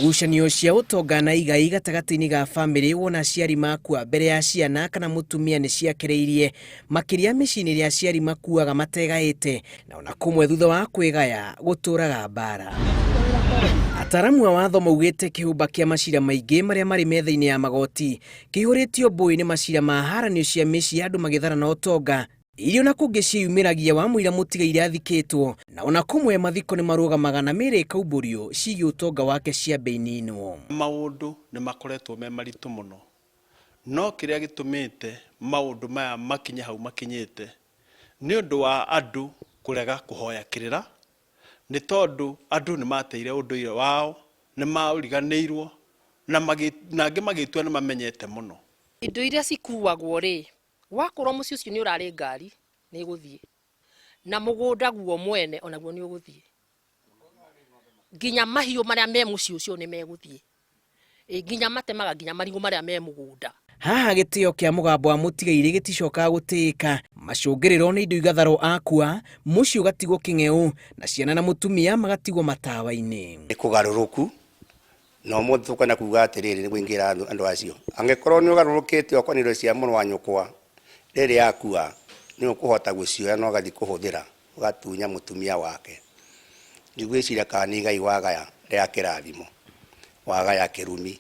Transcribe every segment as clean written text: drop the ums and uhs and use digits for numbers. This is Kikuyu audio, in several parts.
Ngucanio cia ũtonga na igai gatagatĩ-inĩ ga bamĩrĩ wona aciari makua mbere ya ciana kana mũtumia nĩ ciakereirie makĩria mĩciĩ-inĩ ĩrĩa aciari makuaga mategaĩte na ona kũmwe thutha wa kwĩgaya gũtũraga mbara. Ataramu a watho maugĩte kĩhumba kĩa macira maingĩ marĩa marĩ metha-inĩ ya magoti kĩihũrĩtio mbũĩ nĩ macira ma haranio cia mĩciĩ andũ magĩtharana ũtonga irio na kũngĩ ciĩyumĩragia wa mũira mũtigaire athikĩtwo na ona kũmwe mathiko nĩ marũgamaga na mĩĩrĩ ĩkaumbũrio ciĩgiĩ ũtonga wake ciambe ininwo. Maũndũ nĩ makoretwo me maritũ mũno, no kĩrĩa gĩtũmĩte maũndũ maya makinye hau makinyĩte nĩ ũndũ wa andũ kũrega kũhoya kĩrĩra, nĩ tondũ andũ nĩ mateire ũndũire wao, nĩ maũriganĩirwo na angĩ magĩtua nĩ mamenyete mũno. Indo iria cikuagwo rĩ, wakorwo mũciĩ ũcio nĩ ũrarĩ ngari nĩ ĩgũthiĩ, na mũgũnda guo mwene onaguo nĩ ũgũthiĩ, nginya mahiũ marĩa me mũciĩ ũcio nĩ megũthiĩ, nginya matemaga nginya marigũ marĩa me mũgũnda. Haha gĩtĩo kĩa mũgambo wa mũtigairĩ gĩticokaga gũtĩĩka, macũngĩrĩro nĩ indo igatharwo akua, mũciĩ ũgatigwo kĩng'eu na ciana na mũtumia magatigwo matawa-inĩ. Nĩ kũgarũrũku na ũmũthĩ tũkwenda kuga atĩrĩrĩ nĩguo ingĩra andũ acio, angĩkorwo nĩ ũgarũrũkĩte ũkona indo cia mũrũ wa nyũkwa rĩrĩa akua, nĩ ũkũhota gũcioya na ũgathiĩ kũhũthĩra ũgatunya mũtumia wake. Ndigwĩciria kana nĩ igai wagaya rĩa kĩrathimo, wagaya kĩrumi.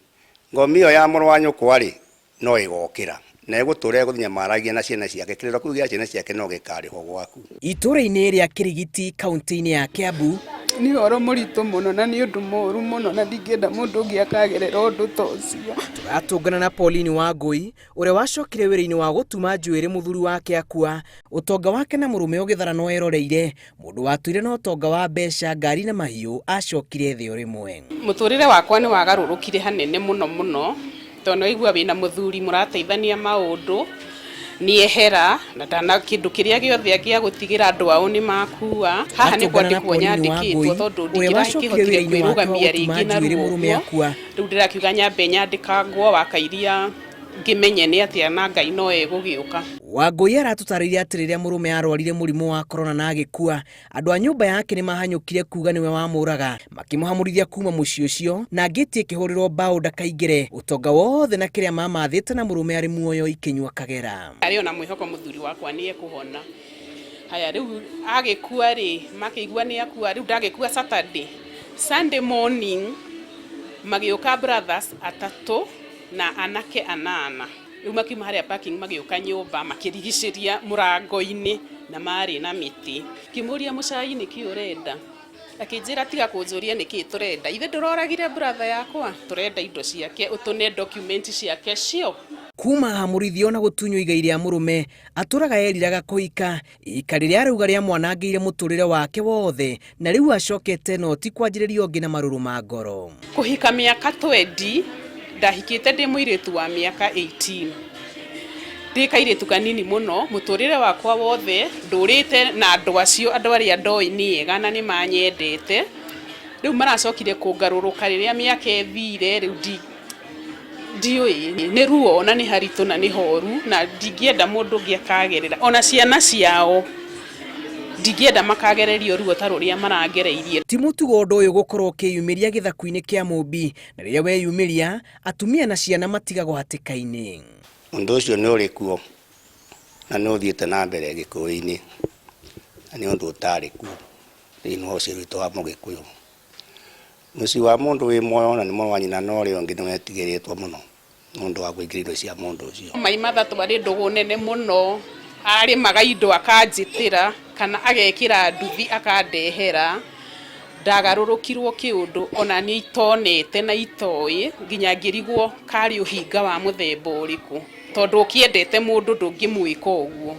Ngomi ĩyo ya mũrũ wa nyũkwa rĩ, no ĩgokĩra na ĩgũtũra ĩgũnyamaragia na ciana ciake, kĩrĩro kĩu gĩa ciana ciake no gĩkarĩhwo gwaku. Itũũra-inĩ rĩa Kĩrigiti kaunti-inĩ ya Kiambu, Nĩ ũhoro mũritũ mũno na nĩ ũndũ mũũru mũno na ndingĩenda mũndũ ũngĩ akagerera ũndũ ta ũcio. Tũratũngana na Pauline Wangũi ũrĩa wacokire wĩra-inĩ wa gũtuma njuĩrĩ mũthuri wake akua, ũtonga wake na mũrũme ũgĩtharanwo eroreire. Mũndũ watũire na ũtonga wa mbeca, ngari na mahiũ acokire thĩ o rĩmwe. Mũtũrĩre wakwa nĩ wagarũrũkire hanene mũno mũno, tondũ nĩwaigua wĩna mũthuri mũrateithania maũndũ, nĩehera na ndana kĩndũ kĩrĩa gĩothe angĩagũtigĩra andũ ao nĩ makua. Haha nĩ Atũngana na kwandĩkwo Pauline nyandĩkĩtwo Wangũi tondũ ũrĩa wacokire ndingĩrakĩhotire wĩra-inĩ wake wa kwĩrũgamia gũtuma rĩngĩ na njuĩrĩ ruo mũrũme ũguo. akua. Rĩu ndĩrakiuga nyambe nyandĩkangwo wakairia ngĩmenye nĩ atĩa na Ngai no egũgĩũka. Wangũi aratũtarĩirie atĩ rĩrĩa mũrũme arwarire mũrimũ wa korona na agĩkua, andũ a nyũmba yake nĩ mahanyũkire kuga nĩwe wamũraga, makĩmũhamũrithia kuma mũciĩ ũcio na ngĩti ĩkĩhũrĩrwo mbaũ ndakaingĩre, ũtonga wothe na kĩrĩa mamathĩte na mũrũme arĩ muoyo ikĩnyua kagera. Arĩ ona mwĩhoko mũthuri wakwa nĩ ekũhona. Haya rĩu agĩkua rĩ, makĩigua nĩ akua, rĩu ndagĩkua Saturday. Sunday morning magĩũka brothers atatũ na anake anana. Rĩu makiuma harĩa parking magĩũka nyũmba makĩrigicĩria mũrango-inĩ na marĩ na mĩtĩ. Ngĩmũria mũcai nĩkĩ ũrenda? Akĩnjĩra tiga kũnjũria nĩkĩ tũrenda, ithe ndũroragire brother yakwa? Tũrenda indo ciake ũtũne document ciake cio. Kuma hamũrithio na gũtunywo igai rĩa mũrũme, atũraga eriraga kũhika, ihika rĩrĩa arauga rĩamwanangĩire mũtũrĩre wake wothe na rĩu acokete no ti kwanjĩrĩria ũngĩ na marũrũ ma ngoro. Kũhika mĩaka twendi, ndahikĩte ndĩ mũirĩtu wa mĩaka 18. Ndĩ kairĩtu kanini mũno, mũtũrĩre wakwa wothe ndũrĩte na andũ acio, andũ arĩa ndoĩ nĩ ega na nĩ manyendete. Rĩu maracokire kũngarũrũka rĩrĩa mĩaka ĩthire, rĩu ndiũĩ. Nĩ ruo na nĩ haritũ na nĩ horu na ndingĩenda mũndũ ũngĩ akagerera, ona ciana ciao ndingĩenda makagererio ruo ta rũrĩa marangereirie. Ti mũtugo ũndũ ũyũ gũkorwo ũkĩyumĩria gĩthaku-inĩ kĩa Mũmbi, na rĩrĩa weyumĩria, atumia na ciana matigagwo hatĩka-inĩ. Ũndũ ũcio nĩ ũrĩ kuo na nĩ ũthiĩte na mbere Gĩkũyũ-inĩ na nĩ ũndũ ũtarĩ kuo thĩinĩ wa ũciari witũ wa Mũgĩkũyũ. Mũciĩ wa mũndũ wĩ muoyo na nĩ mũrũ wa nyina na ũrĩa ũngĩ nĩ wetigĩrĩtwo mũno nĩ ũndũ wa kũingĩria indo cia mũndũ ũcio. Mai Matha twarĩ ndũgũ nene mũno, arĩmaga indo akanjĩtĩra kana agekĩra nduthi akandehera. Ndagarũrũkirwo kĩũndũ ona niĩ itonete na itoĩ nginya ngĩrigwo karĩ ũhinga wa mũthemba ũrĩkũ, tondũ ũkĩendete mũndũ ndũngĩmwĩka ũguo.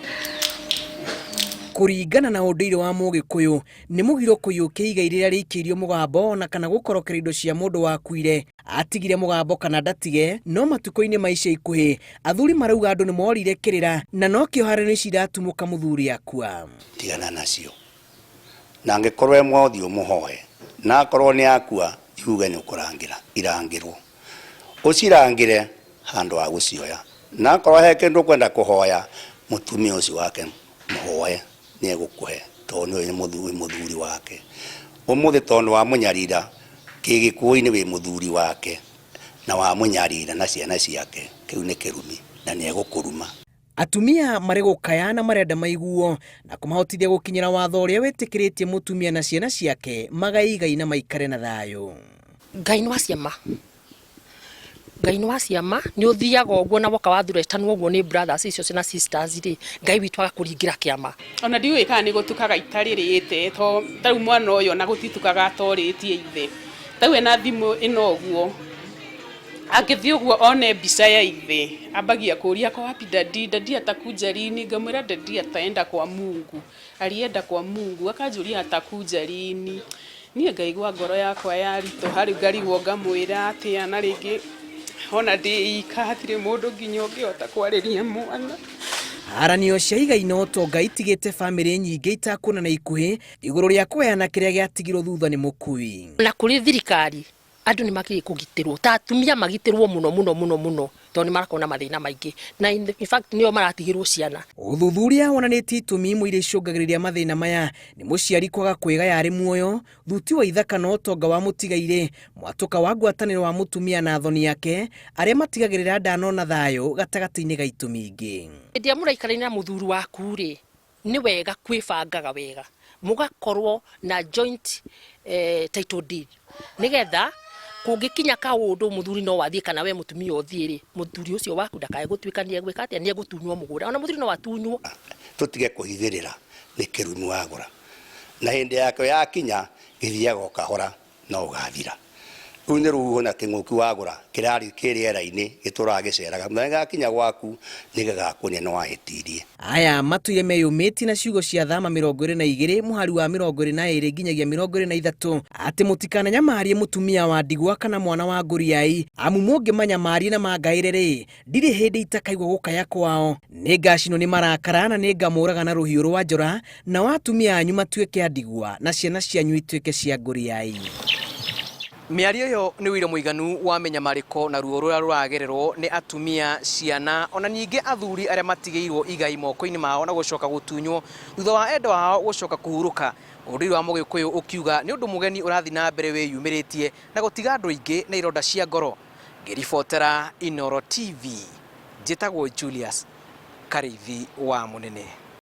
Kũringana na ũndũire wa Mũgĩkũyũ, nĩ mũgiro kũiyũkia igai rĩrĩa rĩikĩirio mũgambo ona kana gũkorokera indo cia mũndũ wakuire. Atigire mũgambo kana ndatige, no matukũ-inĩ ma ica ikuhĩ, athuri marauga andũ nĩ morire kĩrĩra na nokĩo haranio ici iratumũka mũthuri akua. Tigana nacio. Na angĩkorwo e muoyo thiĩ ũmũhoe, na akorwo nĩ akua thiĩ uge nĩ ũkũrangĩra, irangĩrwo. Ũcirangĩre handũ ha gũcioya. Na akorwo he kĩndũ ũkwenda kũhoya mũtumia ũcio wake mũhoe nĩ egũkũhe tondũ nĩwe wĩ mũthuri wake. Ũmũthĩ tondũ nĩ wamũnyarira. Kĩgĩkũyũ-inĩ wĩ mũthuri wake na wamũnyarira na ciana ciake, kĩu nĩ kĩrumi na nĩ egũkũruma. Atumia marĩ gũkaya na marenda maiguo na kũmahotithia gũkinyĩra watho ũrĩa wĩtĩkĩrĩtie mũtumia na ciana ciake magae igai na maikare na thayũ. Ngai nĩ wa ciama, Ngai nĩ wa ciama, nĩ ũthiaga ũguo na woka wathuretanwo ũguo nĩ brothers icio na sisters rĩ, Ngai witũ agakũringĩra kĩama. Ona ndiũĩ kana nĩ gũtukaga itarĩrĩte, to tarĩu mwana ũyũ ona gũtitukaga atorĩtie ithe. Tarĩu ena thimũ ĩno ũguo, angĩthiĩ ũguo one mbica ya ithe, ambagia kũria ako wapi daddy, daddy atakuja lini, ngamwĩra daddy ataenda kwa Mungu, alienda kwa Mungu, akanjũria atakuja lini. Niĩ ngaigua ngoro yakwa yaritũha, rĩu ngarigwo ngamwĩra atĩa, na rĩngĩ ona ndĩ ika hatirĩ mũndũ nginya ũngĩhota kwarĩria mwana. Haranio cia igai na ũtonga itigĩte bamĩrĩ nyingĩ itakuonana ikuhĩ igũrũ rĩa kũgayana kĩrĩa gĩatigirwo thutha nĩ mũkui. Na kũrĩ thirikari andũ nĩ magĩrĩire kũgitĩrwo, ta atumia magitĩrwo mũno mũno mũno mũno, tondũ nĩ marakorwo na mathĩna maingĩ, na in fact nĩo maratigĩrwo ciana. Ũthuthuria wonanĩtie itũmi imwe iria icũngagĩrĩria mathĩna maya nĩ mũciari kwaga kwĩgaya arĩ muoyo, thuti wa ithaka na ũtonga wa mũtigairĩ, mwatũka wa ngwatanĩro wa mũtumia na athoni ake, arĩa matigagĩrĩra ndanona thayũ gatagatĩ-inĩ ga itũmi ingĩ. Hĩndĩ ĩrĩa mũraikarania na mũthuri waku rĩ, nĩ wega kwĩbangaga wega, mũgakorwo na joint title deed, nĩgetha kũngĩkinya kaũndũ mũthuri no athiĩ kana we mũtumia ũthiĩ rĩ, mũthuri ũcio waku ndakae gũtuĩka nĩ egwĩka atĩa, nĩ egũtunywo mũgũnda, ona mũthuri no atunywo. Tũtige kũhithĩrĩra nĩ kĩrumi wagũra, na hĩndĩ yakĩo yakinya gĩthiaga o kahora no ũgathira. Rĩu nĩ rũhuho na kĩng'ũki wagũra kĩrarĩ kĩ rĩera-inĩ gĩtũraga gĩceraga, mũthenya gĩgakinya gwaku nĩ gĩgakuonia nĩ wahĩtirie. Aya matũire meyũmĩtie na ciugo cia Thama 22 mũhari wa 22 nginyagia 23 atĩ mũtikananyamarie mũtumia wa ndigwa kana mwana wa ngũriai, amu mũngĩmanyamarie na mangaĩre rĩ, ndirĩ hĩndĩ itakaigua gũkaya kwao, nĩngacinwo nĩ marakara na nĩngamũraga na rũhiũ rwa njora, nao atumia anyu matuĩke a ndigwa na ciana cianyu ituĩke cia ngũriai. Mĩario ĩyo nĩ ũira mũiganu wa mĩnyamarĩko na ruo rũrĩa rũragererwo nĩ atumia, ciana, ona ningĩ athuri arĩa matigĩirwo igai moko-inĩ mao na gũcoka gũtunywo thutha wa endwa ao gũcoka kũhurũka. Ũndũire wa Mũgĩkũyũ ũkiuga nĩ ũndũ mũgeni ũrathiĩ na mbere wĩyumĩrĩtie na gũtiga andũ aingĩ na ironda cia ngoro. Ngĩribotera Inooro TV, njĩtagwo Julius Karĩithi wa Mũnene.